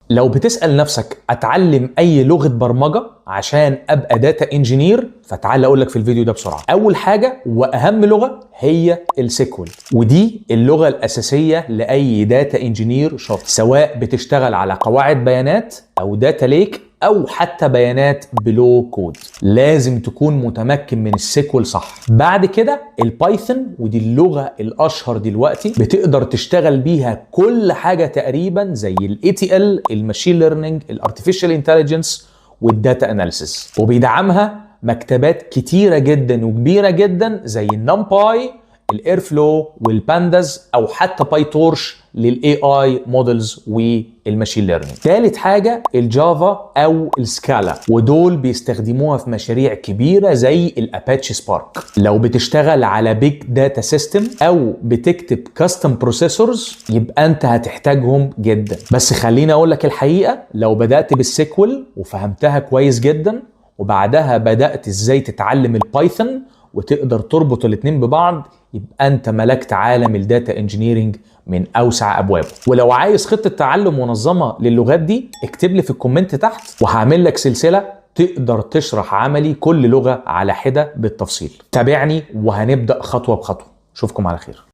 لو بتسأل نفسك اتعلم اي لغة برمجة عشان ابقى data engineer، فتعال اقول لك في الفيديو ده بسرعة. اول حاجة واهم لغة هي ال SQL، ودي اللغة الاساسية لاي data engineer شاطر، سواء بتشتغل على قواعد بيانات او data lake او حتى بيانات ب low code، لازم تكون متمكن من ال SQL صح. بعد كده ال Python، ودي اللغة الاشهر دلوقتي، بتقدر تشتغل بيها كل حاجة تقريبا زي ال ETL، ال machine learning، ال artificial intelligence وال data analysis، وبيدعمها مكتبات كتيرة جدا وكبيره جدا زي ال NumPy، ال Airflow وال Pandas، او حتى PyTorch لل AI models وال machine learning. ثالث حاجة ال Java او ال Scala، ودول بيستخدموها في مشاريع كبيرة زي ال Apache Spark. لو بتشتغل على big data system او بتكتب custom processors يبقى انت هتحتاجهم جدا. بس خليني اقول لك الحقيقه، لو بدات بال SQL وفهمتها كويس جدا وبعدها بدات ازاي تتعلم ال Python وتقدر تربط الاتنين ببعض، يبقى انت ملكت عالم ال data engineering من اوسع ابوابه. ولو عايز خطه تعلم منظمة للغات دي اكتب لي في ال comment تحت، وهعمل لك سلسلة تقدر تشرح عملي كل لغة على حده بالتفصيل. تابعني وهنبدا خطوة بخطوة. اشوفكم على خير.